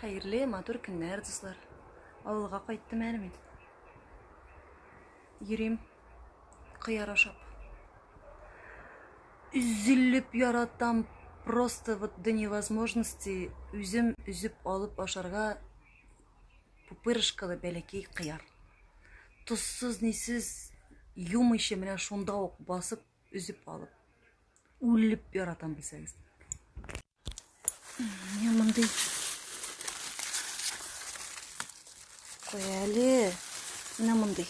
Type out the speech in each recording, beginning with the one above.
Хәерле, матур көннәр, дуслар. Авылга кайттым әле мин. Йөрим кыяр ашап. Өзелеп яратам, просто вот до невозможности үзем өзеп алып ашарга пупырышкалы бәләкәй кыяр. Тозсыз, нисез, юмыйча менә шунда ук басып өзеп алып. Үлеп яратам белсәгез. Менә мондый. Кой әле. Менә мондый.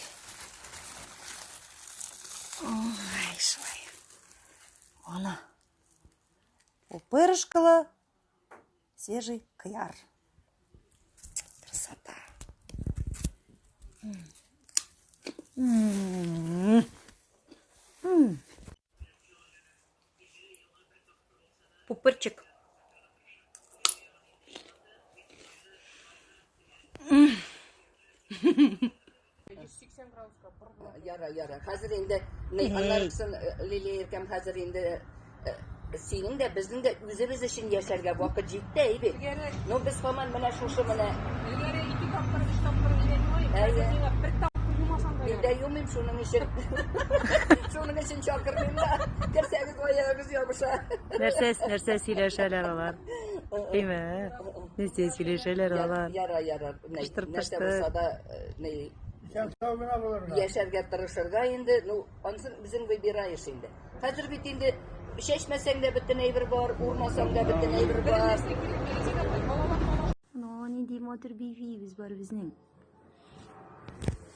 Ай, шулай. Ана. Пупырышкалы свежий кыяр. Красота. М -м -м. Пупырчик. Яра, яра. Хәзер инде аннарысын Лилия Иркәм хәзер инде синең дә, безнең дә үзебез өчен яшәргә вакыт җитте, әй бит. Ну без һаман менә шушы менә. Элгәре ике тапкыр, өч тапкыр өйдә юа Әйе. Миңа бер тапкыр юмасаң да. Мин дә юмыйм шуның өчен. Шуның өчен чакырмыйм да. Керсәгез аягыгыз ябыша. Нәрсә, нәрсә сөйләшәләр алар? Әйме? Нәрсә сөйләшәләр алар? Яра, яра. Кыштыр, Нәрсә пыштыр. булса да, ни, яшәргә тырышырга инде. Ну, ансын үзең выбираешь инде. Хәзер бит инде чәчмәсәң дә бөтен әйбер бар, урмасаң да бөтен әйбер бар. Ну, нинди матур бибиебез бар безнең.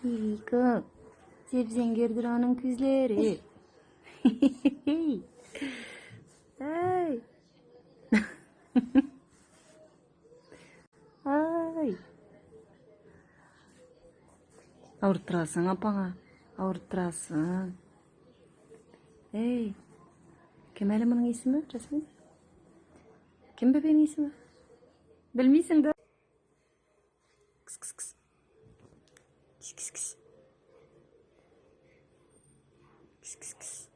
Бибика. Зәп-зәңгәрдер аның күзләре. Ай. Ай. Авырттырасың апаңа. Авырттырасың. Эй. Кем әле моның исеме, Жасмин? Кем бәбәйнең исеме? Белмисең дә. Кс кс кс. Кс кс кс. Кс кс кс.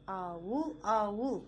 Авыл, авыл.